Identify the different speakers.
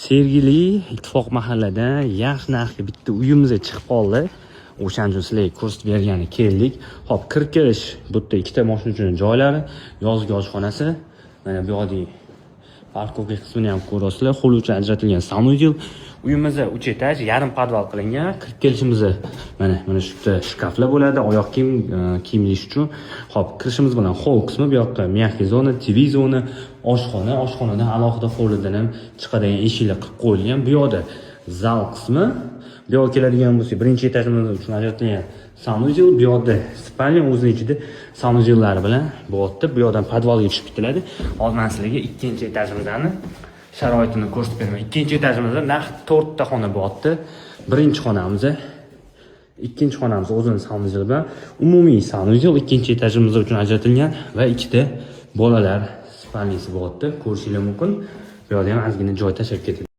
Speaker 1: Sergeli, Ittifoq mahalladan yaxshi narxga bitta uyimiz chiqib qoldi. O'shaning uchun sizlarga ko'rsatib bergani keldik. Xo'p, kirib kelish, bu yerda ikkita mashina uchun joylari, yozgi oshxonasi, mana bu yoqdagi парковка qismini ham ko'rasizlar. Холл uchun ajratilgan санузел. Uyimizda 3 этаж, yarim подвал qilingan. Kirib kelishimizda mana shu yerda shkaflar bo'ladi, oyoq kiyim, kiyim ilish uchun. Xo'p, kirishimiz bilan холл qismi, bu yoqqa мягкий zona, TV zona, oshxona, oshxonadan alohida hovlidan ham chiqadigan eshiklar qilib qo'yilgan. Bu yoqda zal qismi. Bu yoqqa keladigan bo'lsak, birinchi этаж imiz uchun ajratilgan санузел, bu yoqda спальня o'zini ichida санузел lari bilan bo'lyapti. Bu yoqdan подвал ga tushib ketiladi. Hozir man sizlarga ikkinchi этаж imizni sharoitini ko'rsatib beraman. Ikkinchi этаж imizda naq to'rtta xona bo'lyapti. Birinchi xonamiz, ikkinchi xonamiz o'zini санузел bilan, umumiy санузел ikkinchi этаж imiz uchun ajratilgan va ikkita bolalar спальня si bo'lyapti. Ko'rishinglar mumkin. Bu yoqda ham ozgina joy tashlab ketilgan.